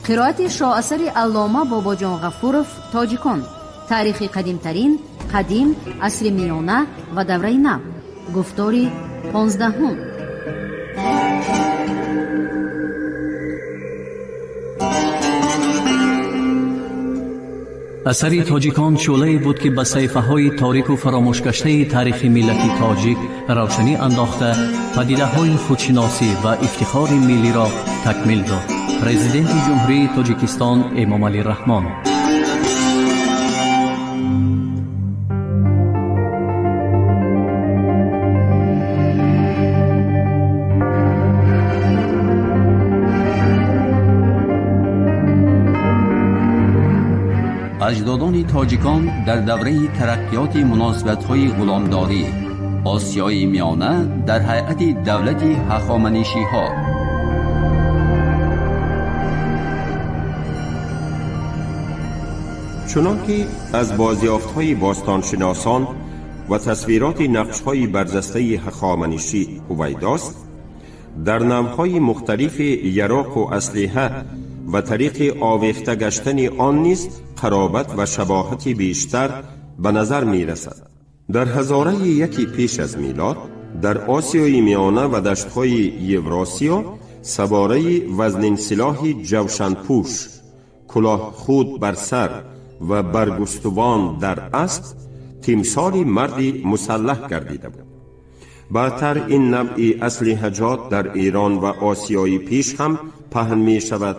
Қироати шоасари Аллома Бобоҷон Ғафуров «Тоҷикон. Таърихи қадимтарин, қадим, асри миёна ва давраи нав». Гуфтори 15-ум. Асари «Тоҷикон» шӯълае буд, ки ба саҳифаҳои торику фаромӯшгаштаи таърихи миллати тоҷик равшанӣ андохта, падидаҳои худшиносӣ ва ифтихори миллиро такмил дод. Президенти Ҷумҳурии Тоҷикистон Эмомалӣ Раҳмон. Аҷдодони тоҷикон дар давраи тараққиёти муносибатҳои ғуломдорӣ Осиёи Миёна дар ҳайати давлати Ҳахоманишиҳо چنان که از بازیافت‌های باستانشناسان و تصویرات نقش‌های برجسته هخامنشی هویداست، در نوع‌های مختلف یراق و اسلحه و طریق آویخته گشتن آن نیز قرابت و شباهت بیشتر به نظر می رسد. در هزاره یکی پیش از میلاد در آسیای میانه و دشت‌های یوراسیا سواره وزنین سلاح جوشنپوش، کلاه خود بر سر و برگستوان در اسب، تیمسار مردی مسلح گردیده بود. بعدتر این نوع اسلحه‌جات در ایران و آسیای پیش هم پهن می شود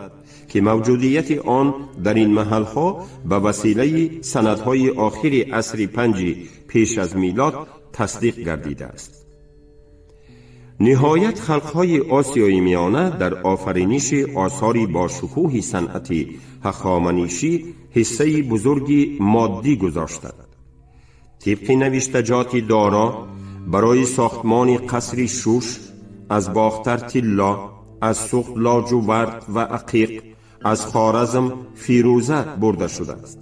که موجودیت آن در این محلها به وسیله سندهای آخر عصر پنج پیش از میلاد تصدیق گردیده است. نهایت خلقهای آسیای میانه در آفرینش آثاری با شکوه صنعتی هخامنشی حصه بزرگی مادی گذاشتند. طبق نوشتجات دارا برای ساختمان قصر شوش از باختر طلا، از سوخت لاجورد و عقیق، از خوارزم فیروزه برده شده است.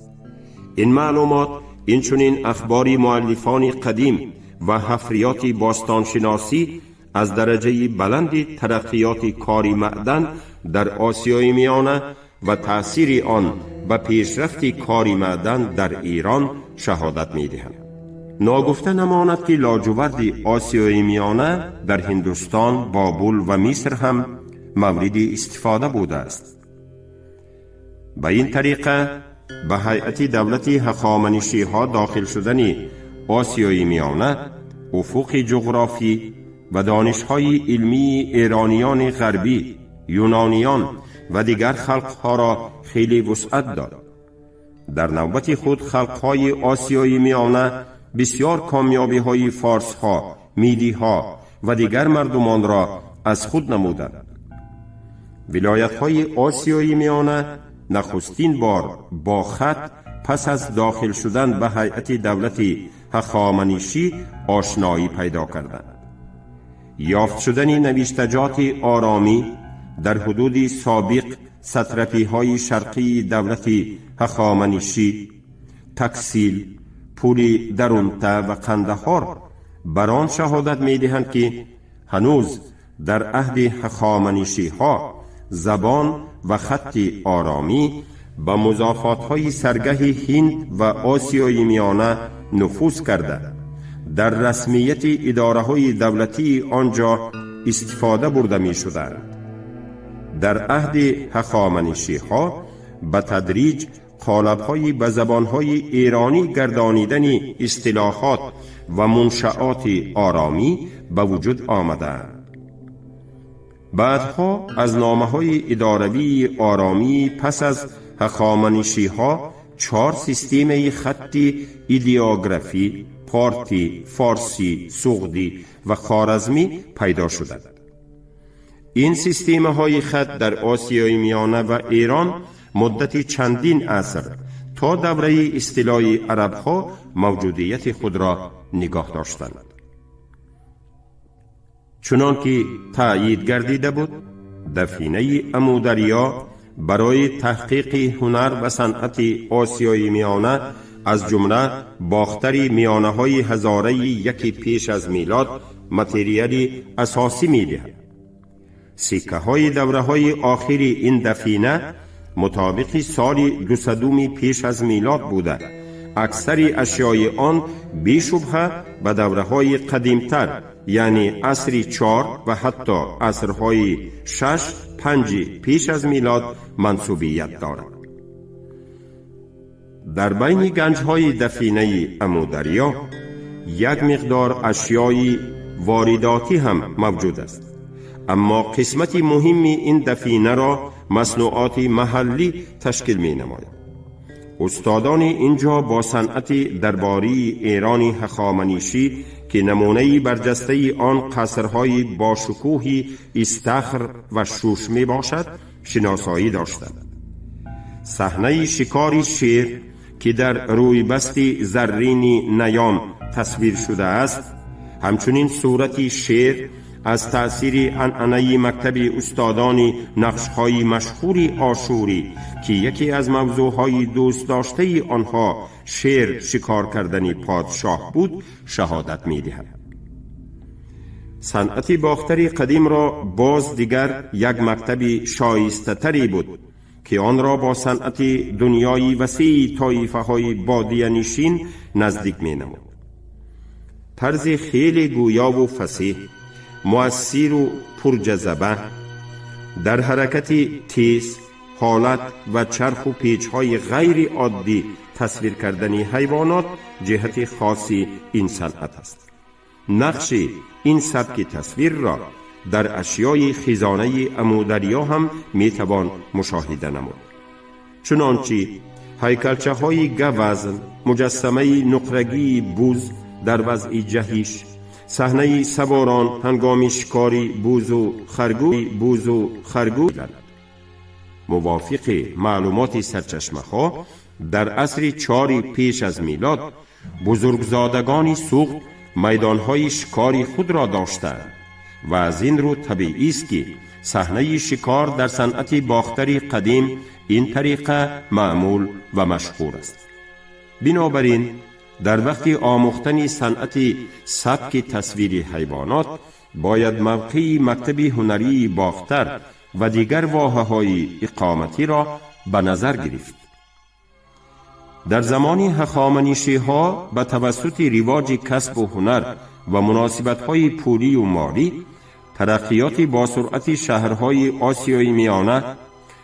این معلومات اینچنین اخبار مؤلفان قدیم و حفریات باستانشناسی از درجه بلند ترقیات کاری معدن در آسیای میانه و تأثیر آن به پیشرفت کاری معدن در ایران شهادت می‌دهند. ناگفته نماند که لاجورد آسیای میانه در هندوستان، بابل و مصر هم مورد استفاده بوده است. به این طریقه به هیئت دولت هخامنشی ها داخل شدن آسیای میانه، افق جغرافی و دانش‌های علمی ایرانیان غربی، یونانیان و دیگر خلقها را خیلی وسعت داد. در نوبت خود خلقهای آسیای میانه بسیار کامیابی های فارس ها، میدی ها و دیگر مردمان را از خود نمودند. ولایت های آسیای میانه نخستین بار با خط پس از داخل شدن به هیئت دولت هخامنشی آشنایی پیدا کردند. یافت شدن نوشتجات آرامی در حدود سابق ساتراپی های شرقی دولت هخامنشی، تکسیل، پول درونته و قندهار بر آن شهادت می دهند که هنوز در عهد هخامنشی ها زبان و خط آرامی به مضافات های سرگه هند و آسیای میانه نفوذ کرده، در رسمیت اداره های دولتی آنجا استفاده برده می شدند. در عهد هخامنشی ها به تدریج قالب های به زبان های ایرانی گردانیدن اصطلاحات و منشآت آرامی به وجود آمدند. بعدها از نامه های اداروی آرامی پس از هخامنشی ها 4 سیستم خطی ایدیوگرافی، پارتی، فارسی، سغدی و خوارزمی پیدا شدند. این سیستم های خط در آسیای میانه و ایران مدت چندین عصر تا دوره استیلای عرب ها موجودیت خود را نگاه داشتند. چنان که تأیید گردیده بود، دفینه امودریا برای تحقیق هنر و صنعت آسیای میانه از جمله باختر میانه های هزاره یک پیش از میلاد متریال اساسی می دهد. سکه های دوره های آخری این دفینه мутобиқи соли 200-уми пеш аз милод буда, аксари ашёи он бешубҳа ба давраҳои қадимтар, яъне асри чор ва ҳатто асрҳои шаш, панҷи пеш аз милод мансубият дорад. Дар байни ганҷҳои дафинаи Амударё як миқдор ашёи воридотӣ ҳам мавҷуд аст, аммо қисмати муҳимми ин дафинаро маснуоти маҳаллӣ ташкил менамояд. Устодони инҷо бо санъати дарбории Эрони Ҳахоманишӣ, ки намунаи барҷастаи он қасрҳои бошукӯҳи Истахр ва Шуш мебошад, шиносоӣ доштанд. Саҳнаи шикори шер, ки дар рӯйбасти заррини Наём тасвир шудааст, ҳамчунин сурати шер аз таъсири анъанаи мактаби устодони нақшҳои машҳури ошурӣ, ки яке аз мавзӯъҳои дӯстдоштаи онҳо шер шикор кардани подшоҳ буд, шаҳодат медиҳад. Санъати Бохтари қадимро боз дигар як мактаби шоистатаре буд, ки онро бо санъати дунёи васеи тоифаҳои бодиянишин наздик менамуд. Тарзи хеле гӯёву фасеҳ, муассиру пурҷазаба дар ҳаракати тез, ҳолат ва чарху печҳои ғайри оддӣ тасвир кардани ҳайвонот ҷиҳати хоси ин санъат аст. Нақши ин сабки тасвирро дар ашёи хизонаи Амударё ҳам метавон мушоҳида намуд. Чунончи ҳайкалчаҳои гавазн, муҷассамаи нуқрагии буз дар вазъи ҷаҳиш, саҳнаи саворон ҳангоми шикори бузу харгӯ. Мувофиқи маълумоти сарчашмаҳо, дар асри чори пеш аз милод бузургзодагони Суғд майдонҳои шикори худро доштаанд ва аз ин рӯ табиист, ки саҳнаи шикор дар санъати Бохтари қадим ин тариқа маъмул ва машҳур аст. Бинобар ин, дар вақти омӯхтани санъати сабки тасвири ҳайвонот бояд мавқеи мактаби ҳунарии Бохтар ва дигар воҳаҳои иқоматиро ба назар гирифт. Дар замони ҳахоманишиҳо ба тавассути ривоҷи касбу ҳунар ва муносибатҳои пулию молӣ тараққиёти босуръати шаҳрҳои Осиёи Миёна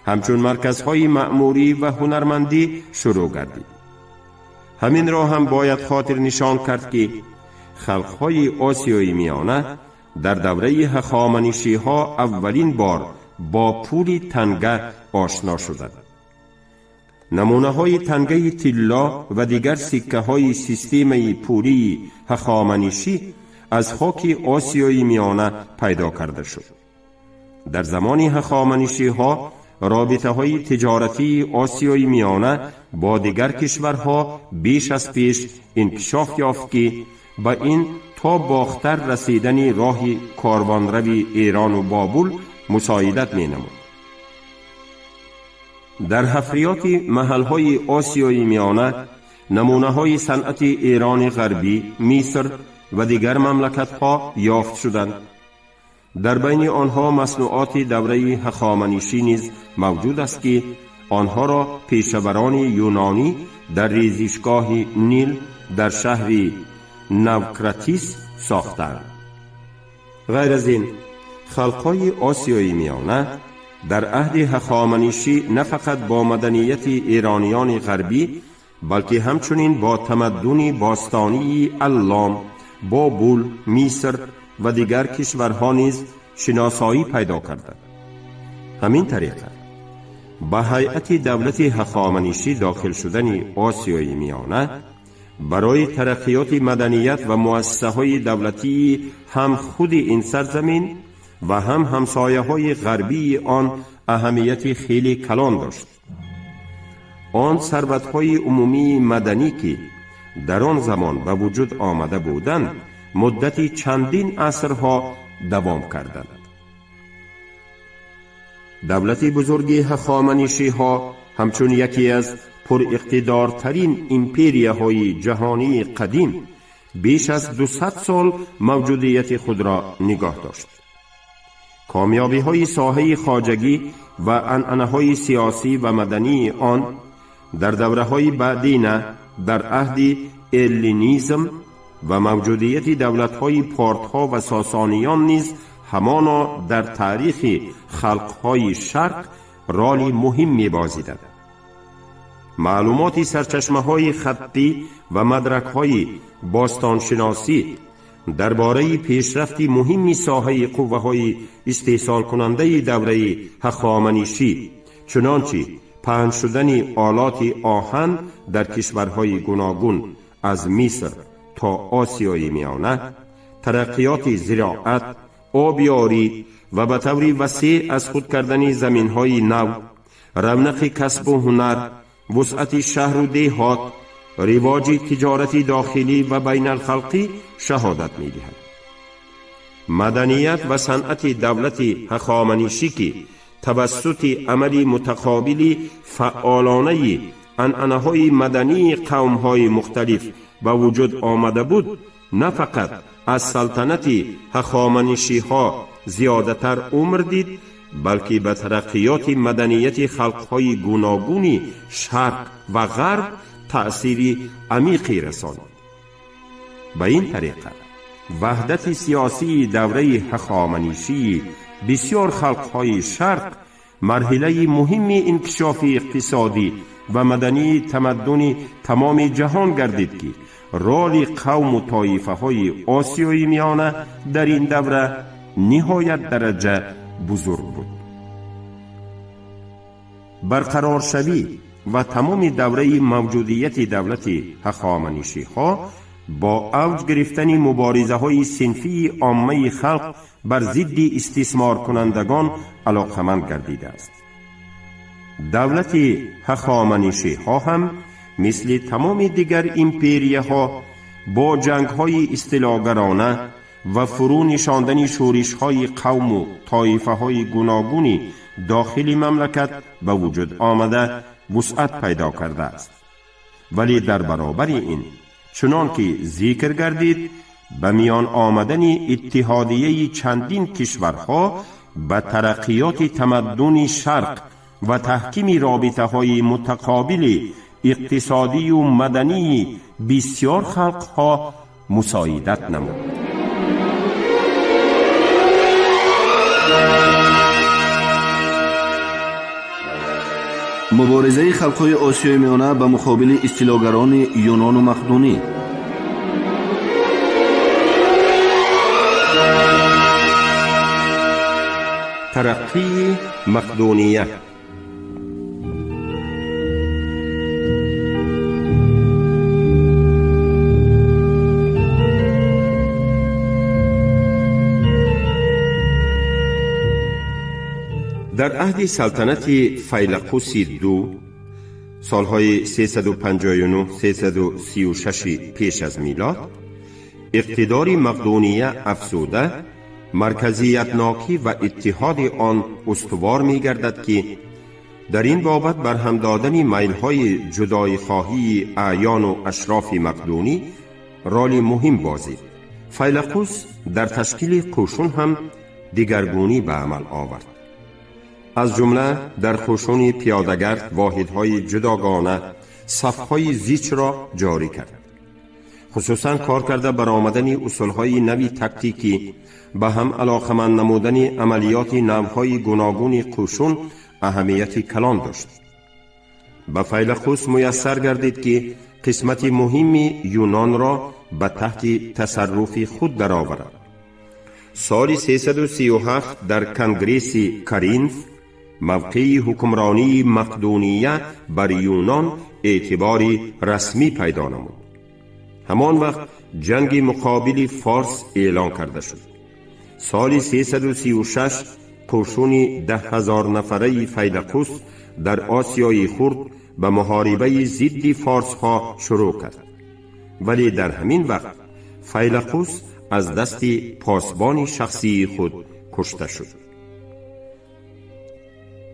ҳамчун марказҳои маъмурӣ ва ҳунармандӣ шурӯъ гардид. Ҳаминро ҳам бояд хотирнишон кард, ки халқҳои Осиёи Миёна дар давраи ҳахоманишиҳо аввалин бор бо пули танга ошно шуданд. Намунаҳои тангаи тилло ва дигар сиккаҳои системаи пулии ҳахоманишӣ аз хоки Осиёи Миёна пайдо карда шуд. Дар замони ҳахоманишиҳо робитаҳои тиҷоратии Осиёи Миёна бо дигар кишварҳо беш аз пеш инкишоф ёфт, ки ба ин то Бохтар расидани роҳи корвонрави Эрону Бобул мусоидат менамуд. Дар ҳафриёти маҳалҳои Осиёи Миёна намунаҳои санъати Эрони Ғарбӣ, Миср ва дигар мамлакатҳо ёфт шуданд. Дар байни онҳо маснуоти давраи ҳахоманишӣ низ мавҷуд аст, ки онҳоро пешаварони юнонӣ дар резишгоҳи Нил дар шаҳри Навкратис сохтанд. Ғайр аз ин, халқҳои Осиёи Миёна дар аҳди ҳахоманишӣ на фақат бо маданияти эрониёни ғарбӣ, балки ҳамчунин бо тамаддуни бостонии Аллом, Бобул, Миср ва дигар кишварҳо низ шиносоӣ пайдо карданд. Ҳамин тариқа, ба ҳайати давлати ҳахоманишӣ дохил шудани Осиёи Миёна барои тараққиёти маданият ва муассисаҳои давлатии ҳам худи ин сарзамин ва ҳам ҳамсояҳои ғарбии он аҳамияти хеле калон дошт. Он сарватҳои умумии маданӣ, ки дар он замон ба вуҷуд омада буданд, муддати чандин асрҳо давом карданд. Давлати бузурги ҳахоманишиҳо ҳамчун яке аз пуриқтидортарин империяҳои ҷаҳонии қадим беш аз 200 сол мавҷудияти худро нигоҳ дошт. Комёбиҳои соҳаи хоҷагӣ ва анъанаҳои сиёсӣ ва мадании он дар давраҳои баъдина дар аҳди эллинизм ва мавҷудияти давлатҳои портҳо ва сосониён низ ҳамоно дар таърихи халқҳои шарқ роли муҳим мебозидад. Маълумоти сарчашмаҳои хаттӣ ва мадракҳои бостоншиносӣ дар бораи пешрафти муҳими соҳаи қувваҳои истеҳсолкунандаи давраи ҳахоманишӣ, чунончи паҳн шудани олоти оҳан дар кишварҳои гуногун аз Миср то Осиёи Миёна, тараққиёти зироат, обёрӣ ва ба таври васеъ аз худ кардани заминҳои нав, равнақи касбу ҳунар, вусъати шаҳру деҳот, ривоҷи тиҷорати дохилӣ ва байналхалқӣ шаҳодат медиҳад. Маданият ва санъати давлати ҳахоманишӣ, ки тавассути амали мутақобили фаъолонаи анъанаҳои мадании қавмҳои мухталиф ба вуҷуд омада буд, на фақат аз салтанати ҳахоманишиҳо зиёдатар умр дид, балки ба тараққиёти маданияти халқҳои гуногуни шарқ ва ғарб таъсири амиқе расонид. Ба ин тариқа ваҳдати сиёсии давраи ҳахоманишии бисёр халқҳои шарқ марҳилаи муҳими инкишофи иқтисодӣ ва мадании тамаддуни тамоми ҷаҳон гардид, ки роли қавму тоифаҳои Осиёи Миёна дар ин давра ниҳоят дараҷа бузург буд. Барқароршавӣ ва тамоми давраи мавҷудияти давлати ҳахоманишиҳо бо авҷ гирифтани муборизаҳои синфии оммаи халқ бар зидди истисморкунандагон алоқаманд гардидааст. Давлати ҳахоманишиҳо ҳам мисли тамоми дигар империяҳо бо ҷангҳои истилогарона ва фурӯ нишондани шӯришҳои қавму тоифаҳои гуногуни дохили мамлакат ба вуҷуд омада вусъат пайдо кардааст. Вале дар баробари ин, чунон ки зикр гардид, ба миён омадани иттиҳодияи чандин кишварҳо ба тараққиёти тамаддуни шарқ ва таҳкими робитаҳои мутақобили иқтисодию мадании бисёр халқҳо мусоидат намуд. Муборизаи халқҳои Осиёи Миёна ба муқобили истилогарони юнону мақдунӣ. Тараққии Мақдуния. Дар аҳди салтанати Файлақуси ду, солҳои 359-336 пеш аз милод, иқтидори Мақдуния афзуда, марказиятнокӣ ва иттиҳоди он устувор мегардад, ки дар ин бобат барҳам додани майлҳои ҷудоихоҳии аъёну ашрофи мақдунӣ роли муҳим бозид. Файлақус дар ташкили қӯшун ҳам дигаргунӣ ба амал овард. Аз ҷумла дар қӯшуни пиёдагард воҳидҳои ҷудогона, сафҳои зичро ҷорӣ кард. Хусусан кор карда баромадани усулҳои нави тактикӣ, ба ҳам алоқаманд намудани амалиёти навъҳои гуногуни қӯшун аҳамияти калон дошт. Ба Файлақус муяссар гардид, ки қисмати муҳими Юнонро ба таҳти тасарруфи худ дароварад. Соли 337 дар конгресси Каринф мавқеи ҳукмронии Мақдуния бар Юнон эътибори расмӣ пайдо намуд. Ҳамон вақт ҷанги муқобили форс эълон карда шуд. Соли 336 қӯшуни 10 000 нафараи Файлақус дар Осиёи Хурд ба муҳорибаи зидди форсҳо шурӯъ кард. Вале дар ҳамин вақт Файлақус аз дасти посбони шахсии худ кушта шуд.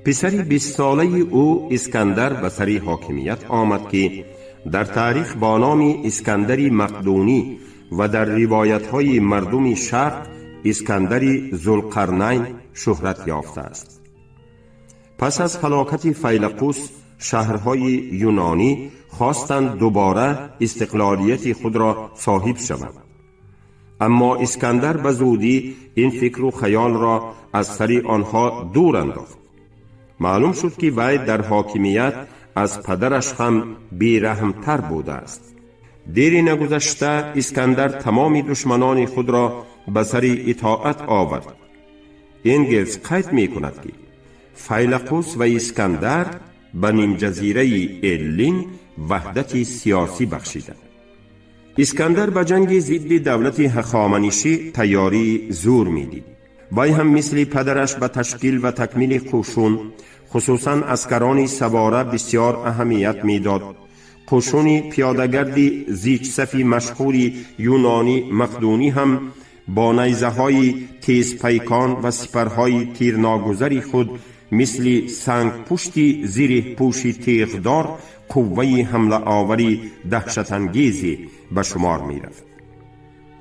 Писари бистсолаи ӯ Искандар ба сари ҳокимият омад, ки дар таърих бо номи Искандари Мақдунӣ ва дар ривоятҳои мардуми шарқ Искандари Зулқарнайн шӯҳрат ёфтааст. Пас аз ҳалокати Файлақус, шаҳрҳои юнонӣ хостанд дубора истиқлолияти худро соҳиб шаванд. Аммо Искандар ба зудӣ ин фикру хаёлро аз сари онҳо дур андохт. Маълум шуд, ки вай дар ҳокимият аз падараш ҳам бераҳмтар будааст. Дери нагузашта Искандар тамоми душманони худро ба сари итоат овард. Энгелс қайд мекунад, ки Файлақус ва Искандар ба нимҷазираи Эллин ваҳдати сиёсӣ бахшиданд. Искандар ба ҷанги зидди давлати Ҳахоманишӣ тайёрии зур медид. Вай ҳам мисли падараш ба ташкил ва такмили қӯшун, хусусан аскарони савора, бисёр аҳамият медод. Қӯшуни пиёдагарди зичсафи машҳури юнонӣ мақдунӣ ҳам бо найзаҳои тезпайкон ва сипарҳои тирногузари худ мисли сангпушти зиреҳпӯши теғдор қувваи ҳамлаовари даҳшатангезе ба шумор мерафт.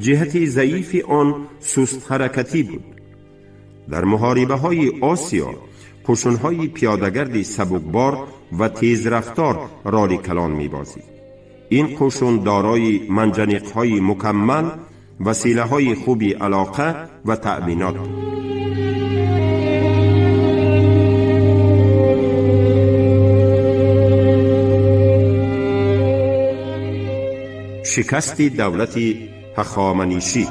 Ҷиҳати заифи он сустҳаракатӣ буд. Дар муҳорибаҳои Осиё қӯшунҳои пиёдагарди сабукбор ва тезрафтор роли калон мебозид. Ин қӯшун дорои манҷаниқҳои мукаммал, василаҳои хуби алоқа ва таъминот буд. Шикасти давлати Ҳахоманишӣ.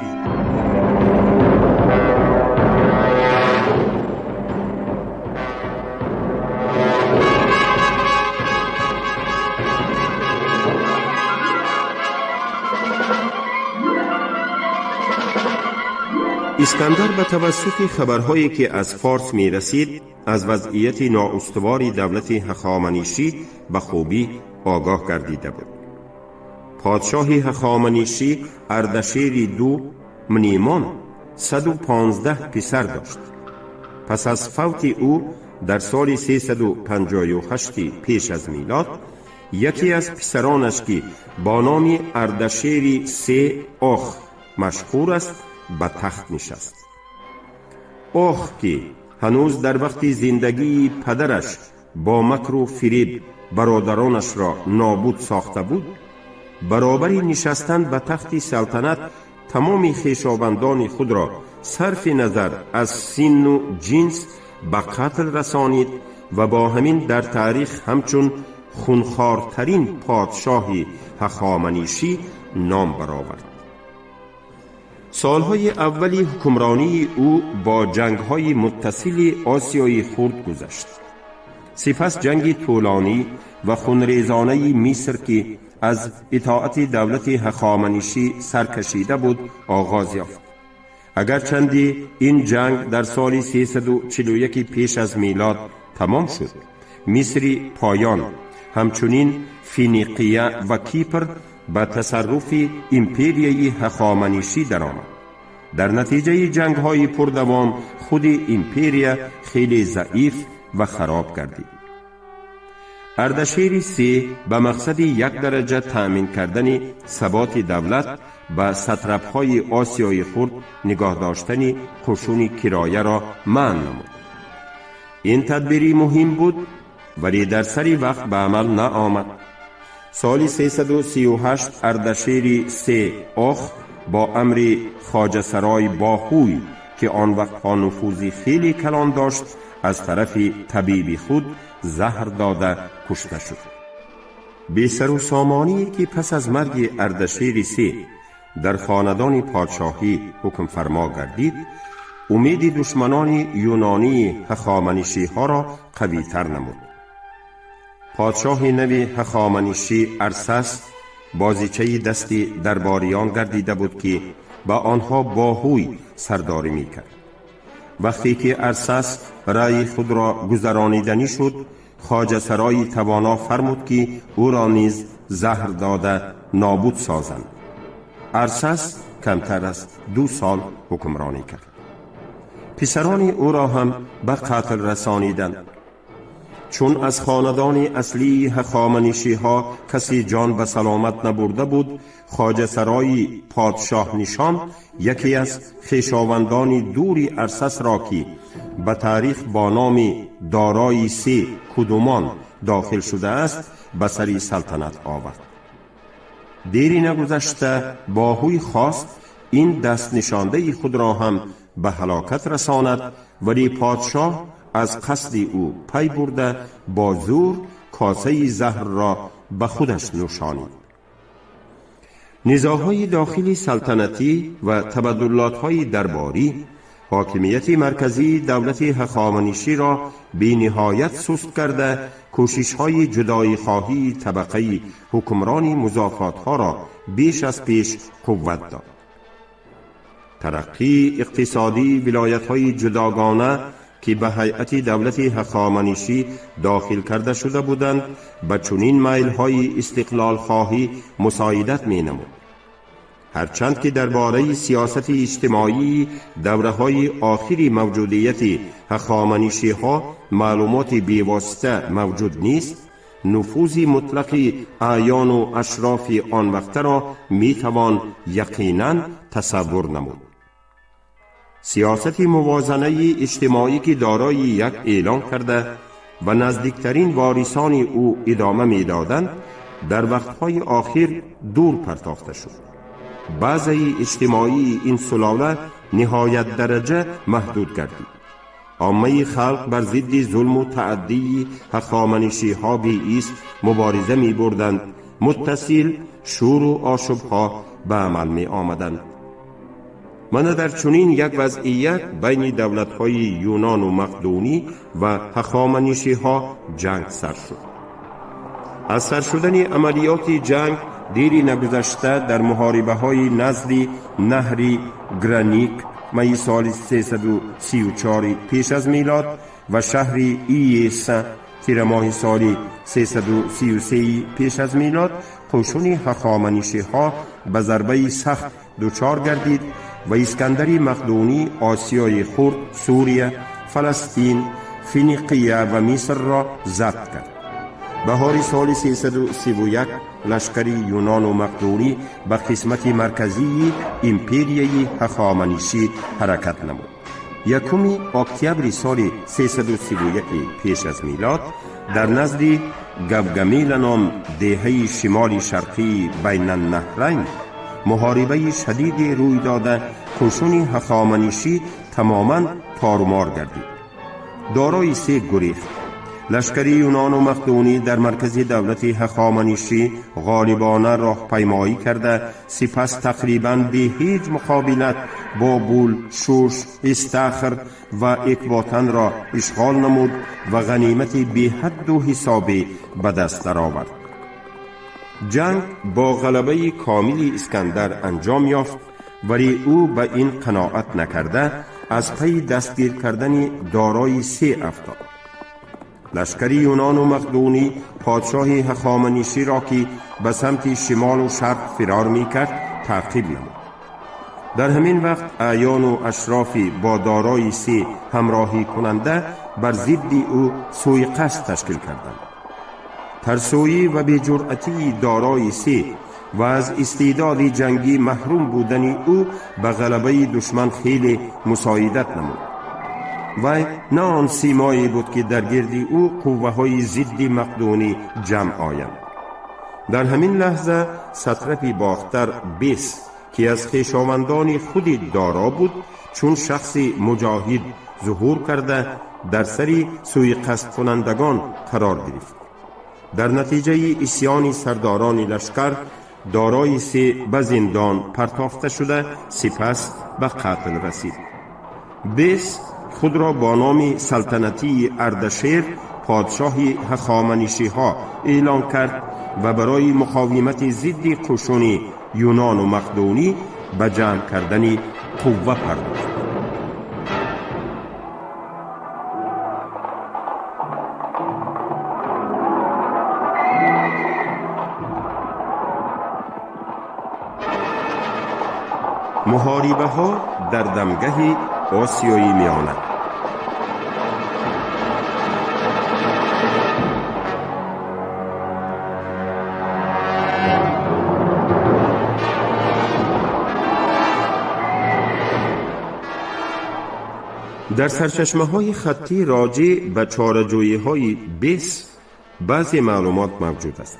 Искандар ба тавассути хабарҳое, ки аз Форс мерасид, аз вазъияти ноустувори давлати Ҳахоманишӣ ба хубӣ огоҳ гардида буд. Подшоҳи Ҳахоманишӣ Ардашери Ду Мнимон 115 писар дошт. Пас аз фавти ӯ дар соли 358 пеш аз милод, яке аз писаронаш, ки бо номи Ардашери Се Ох машҳур аст, ба тахт нишаст. Ох, ки ҳанӯз дар вақти зиндагии падараш бо макру фиреб бародаронашро нобуд сохта буд, баробари нишастан ба тахти салтанат тамоми хешовандони худро сарфи назар аз синну ҷинс ба қатл расонид ва бо ҳамин дар таърих ҳамчун хунхортарин подшоҳи ҳахоманишӣ ном баровард. Солҳои аввали ҳукмронии ӯ бо ҷангҳои муттасили Осиёи Хурд гузашт. Сипас ҷанги тӯлонӣ ва хунрезонаи Миср, ки аз итоати давлати Ҳахоманишӣ саркашида буд, оғоз ёфт. Агарчанди ин ҷанг дар соли 341 пеш аз милод тамом шуд, Мисри Поён, ҳамчунин Финиқия ва Кипр ба тасарруфи империяи Ҳахоманишӣ даромад. Дар натиҷаи ҷангҳои пурдавом худи империя хеле заиф ва хароб гардид. Ардашери Се ба мақсади як дараҷа таъмин кардани саботи давлат ба сатрапҳои Осиёи Хурд нигоҳ доштани қӯшуни кирояро манъ намуд. Ин тадбири муҳим буд, вале дар сари вақт ба амал наомад. Соли 338 Ардашери Се Ох бо амри Хоҷасарой Боҳуй, ки он вақтҳо нуфузи хеле калон дошт, аз тарафи табиби худ заҳр дода кушта шуд. Бесару сомоние, ки пас аз марги Ардашери Се дар хонадони подшоҳӣ ҳукмфармо гардид, умеди душманони юнонии ҳахоманишиҳоро қавитар намуд. Подшоҳи нави ҳахоманишӣ Арсас бозичаи дасти дарбориён гардида буд, ки ба онҳо Боҳуй сардорӣ мекард. Вақте ки Арсас раъи худро гузарониданӣ шуд, хоҷасарои тавоно фармуд, ки ӯро низ заҳр дода нобуд созанд. Арсас камтар аз 2 сол ҳукмронӣ кард. Писарони ӯро ҳам ба қатл расониданд. Чун аз хонадони аслии ҳахоманишиҳо касе ҷон ба саломат набурда буд, хоҷасарои подшоҳнишон яке аз хешовандони дури Арсасро, ки ба таърих бо номи Дорои Се Кудумон дохил шудааст, ба сари салтанат овард. Дери нагузашта Боҳуй хост ин дастнишондаи худро ҳам ба ҳалокат расонад, вале подшоҳ аз қасди ӯ пай бурда, бо зӯр косаи заҳрро ба худаш нӯшонид. Низоъҳои дохили салтанатӣ ва табаддулотҳои дарборӣ ҳокимияти марказии давлати ҳахоманиширо бениҳоят суст карда, кӯшишҳои ҷудоихоҳии табақаи ҳукмрони музофотҳоро беш аз пеш қувват дод. Тараққии иқтисодии вилоятҳои ҷудогона, ки ба ҳайати давлати ҳахоманишӣ дохил карда шуда буданд, ба чунин майлҳои истиқлолхоҳӣ мусоидат менамуд. Ҳарчанд ки дар бораи сиёсати иҷтимоии давраҳои охири мавҷудияти ҳахоманишиҳо маълумоти бевосита мавҷуд нест, нуфузи мутлақи аъёну ашрофи он вақтаро метавон яқинан тасаввур намуд. Сиёсати мувозанаи иҷтимоӣ, ки Дорои Як эълон карда ва наздиктарин ворисони ӯ идома медоданд, дар вақтҳои охир дур партофта шуд. Базаи иҷтимоии ин сулола ниҳоят дараҷа маҳдуд гардид. Оммаи халқ бар зидди зулму тааддии ҳахоманишиҳо беист мубориза мебурданд. Муттасил шӯру ошӯбҳо ба амал меомаданд. Мана дар чунин як вазъият байни давлатҳои Юнону Мақдунӣ ва ҳахоманишиҳо ҷанг сар шуд. Аз сар шудани амалиёти ҷанг дири нагузашта, дар муҳорибаҳои назди наҳри Граник майи соли 334 пеш аз милод ва шаҳри Иеса тирамоҳи соли 333 пеш аз милод қӯшуни ҳахоманишиҳо ба зарбаи сахт дучор гардид ва Искандари Мақдунӣ Осиёи Хурд, Сурия, Фаластин, Финиқия ва Мисрро забт кард. Баҳори соли 331 лашкари Юнону Мақдунӣ ба қисмати марказии империяи Ҳахоманишӣ ҳаракат намуд. 1 октябри соли 331 пеш аз милод дар назди Гавгамела ном деҳаи шимоли шарқии Байнаннаҳрайн муҳорибаи шадиде рӯй дода, қӯшуни ҳахоманишӣ тамоман торумор гардид. Дорои Се гурехт. Лашкари Юнону Мақдунӣ дар маркази давлати Ҳахоманишӣ ғолибона роҳпаймоӣ карда, сипас тақрибан бе ҳеҷ муқобилат Бобул, Шуш, Истахр ва Экботанро ишғол намуд ва ғанимати беҳадду ҳисобе ба даст даровард. Ҷанг бо ғалабаи комили Искандар анҷом ёфт, вале ӯ ба ин қаноат накарда, аз пайи дастгир кардани Дорои Се афтод. Лашкари Юнону Мақдунӣ подшоҳи ҳахоманиширо, ки ба самти шимолу шарқ фирор мекард, таъқиб намуд. Дар ҳамин вақт аъёну ашрофи бо Дорои Се ҳамроҳӣ кунанда бар зидди ӯ сӯиқасд ташкил карданд. Тарсӯӣ ва беҷуръатии Дорои Се ва аз истеъдоди ҷангӣ маҳрум будани ӯ ба ғалабаи душман хеле мусоидат намуд. Вай на он симое буд, ки дар гирди ӯ қувваҳои зидди мақдунӣ ҷамъ оянд. Дар ҳамин лаҳза сатрапи Бохтар Бес, ки аз хешовандони худи Доро буд, чун шахси муҷоҳид зуҳур карда, дар сари сӯиқасдкунандагон қарор гирифт. Дар натиҷаи исьёни сардорони лашкар Дорои Се ба зиндон партофта шуда, сипас ба қатл расид. Бес худро бо номи салтанатии Ардашер подшоҳи ҳахоманишиҳо эълон кард ва барои муқовимати зидди қӯшуни Юнону Мақдунӣ ба ҷамъ кардани қувва пардохт. Муҳорибаҳо дар дамгаҳи Осиёи Миёна. Дар сарчашмаҳои хаттӣ роҷеъ ба чораҷӯиҳои Бес баъзе маълумот мавҷуд аст.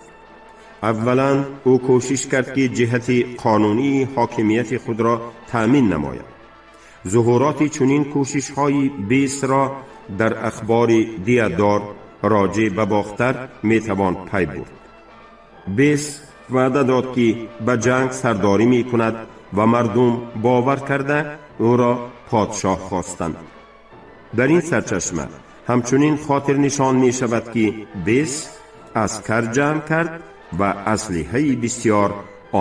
Аввалан, ӯ кӯшиш кард, ки ҷиҳати қонунии ҳокимияти худро таъмин намояд. Зуҳуроти чунин кӯшишҳои Бесро дар ахбори Диадор роҷеъ ба Бохтар метавон пай бурд. Бес ваъда дод, ки ба ҷанг сардорӣ мекунад ва мардум бовар карда ӯро подшоҳ хостанд. Дар ин сарчашма ҳамчунин хотирнишон мешавад, ки Бес аскар ҷамъ кард ва аслиҳаи бисёр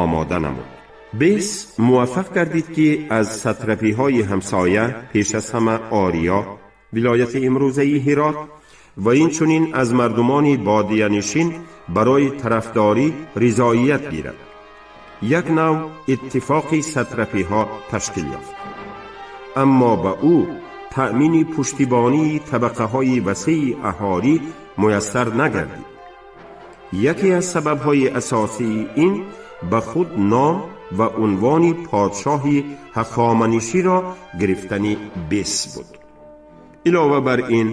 омода намуд. Бес муваффақ гардид, ки аз сатрапиҳои ҳамсоя, пеш аз ҳама Ориё, вилояти имрӯзаи Ҳирот, ва инчунин аз мардумони бодиянишин барои тарафдорӣ ризоият гирад. Як нав иттифоқи сатрапиҳо ташкил ёфт, аммо ба ӯ таъмини пуштибонии табақаҳои васеи аҳолӣ муяссар нагардид. Яке аз сабабҳои асосии ин ба худ ном ва унвони подшоҳи ҳахоманиширо гирифтани Бес буд. Илова бар ин,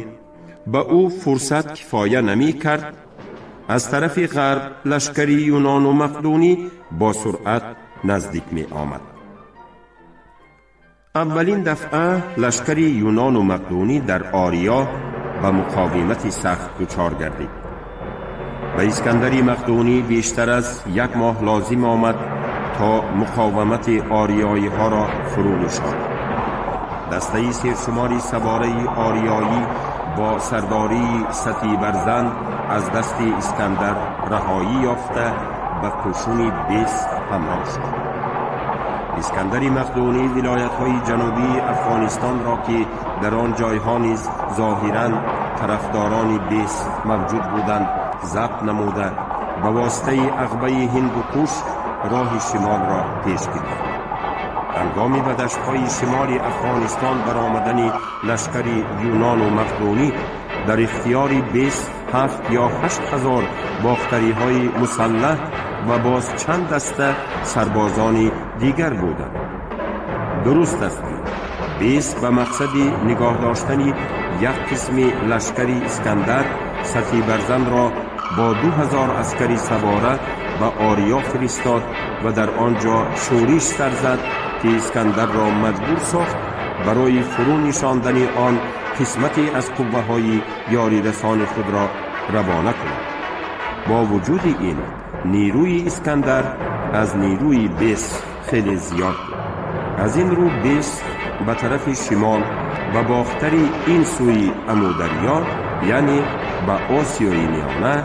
ба ӯ фурсат кифоя намекард. Аз тарафи ғарб лашкари юнону мақдунӣ бо суръат наздик меомад. Аввалин дафъа лашкари юнону мақдунӣ дар Ориё ба муқовимати сахт дучор гардид. Ба Искандари Мақдунӣ бештар аз як моҳ лозим омад, то муқовимати ориёиҳоро фурӯ нишонд. Дастаи сершумори савораи ориёӣ бо сардории Сатибарзан аз дасти Искандар раҳоӣ ёфта, ба қӯшуни Бес ҳамроҳ шуд. Искандари Мақдунӣ вилоятҳои ҷанубии Афғонистонро, ки дар он ҷойҳо низ зоҳиран тарафдорони Бес мавҷуд буданд, забт намуда, ба воситаи ағбаи Ҳиндукуш роҳи шимолро пеш гирифт. Ҳангоми ба даштҳои шимоли Афғонистон баромадани лашкари юнону мақдунӣ, дар ихтиёри Бес 7 ё 8 ҳазор бохтариҳои мусаллаҳ ва боз чанд даста сарбозони дигар буданд. Дуруст аст, ки Бес ба мақсади нигоҳ доштани як қисми лашкари Искандар Сатибарзанро бо 2000 аскари савора ба Ориё фиристод ва дар он ҷо шӯриш сар зад, ки Искандарро маҷбур сохт барои фурӯ нишондани он қисмате аз қувваҳои ёрирасони худро равона кунад. Бо вуҷуди ин, нерӯи Искандар аз нерӯи Бес хеле зиёд буд. Аз ин рӯ Бес ба тарафи шимол ба Бохтари ин сӯи Амударё, яъне ба Осиёи Миёна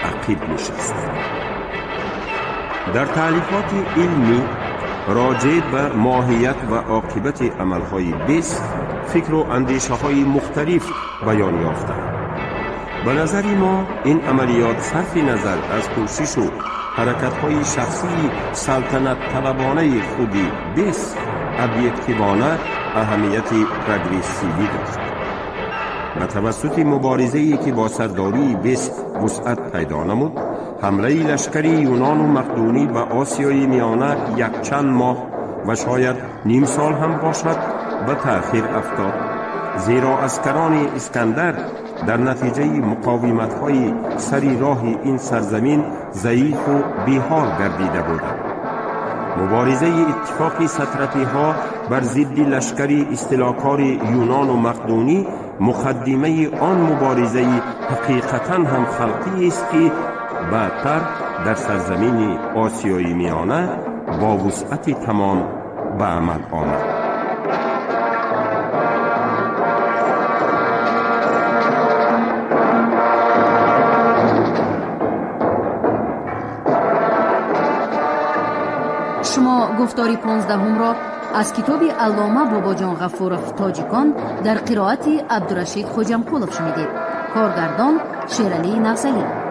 ақиб нишаст. Дар таълифоти илмӣ роҷеъ ба моҳият ва оқибати амалҳои Бес фикру андешаҳои мухталиф баён ёфтанд. Ба назари мо, ин амалиёт сарфи назар аз кӯшишу ҳаракатҳои шахсии салтанатталабонаи худи Бес, объективона аҳамияти прогрессивӣ дошт. Ба тавассути муборизае, ки бо сардории Бес вусъат пайдо намуд, ҳамлаи лашкари юнону мақдунӣ ба Осиёи Миёна якчанд моҳ ва шояд ним сол ҳам бошад ба таъхир афтод, зеро аскарони Искандар дар натиҷаи муқовиматҳои сари роҳи ин сарзамин заифу беҳол гардида буданд. Муборизаи иттифоқи сатрапиҳо бар зидди лашкари истилокори юнону мақдунӣ муқаддимаи он муборизаи ҳақиқатан ҳам халқиест, ки баъдтар дар сарзамини Осиёи Миёна бо вусъати тамом ба амал омад. Шумо гуфтори 15-умро аз китоби аллома Бобоҷон Ғафуров «Тоҷикон» дар қироати Абдурашид Хоҷамқулов шунидед. Коргардон Шералии Нағзалӣ.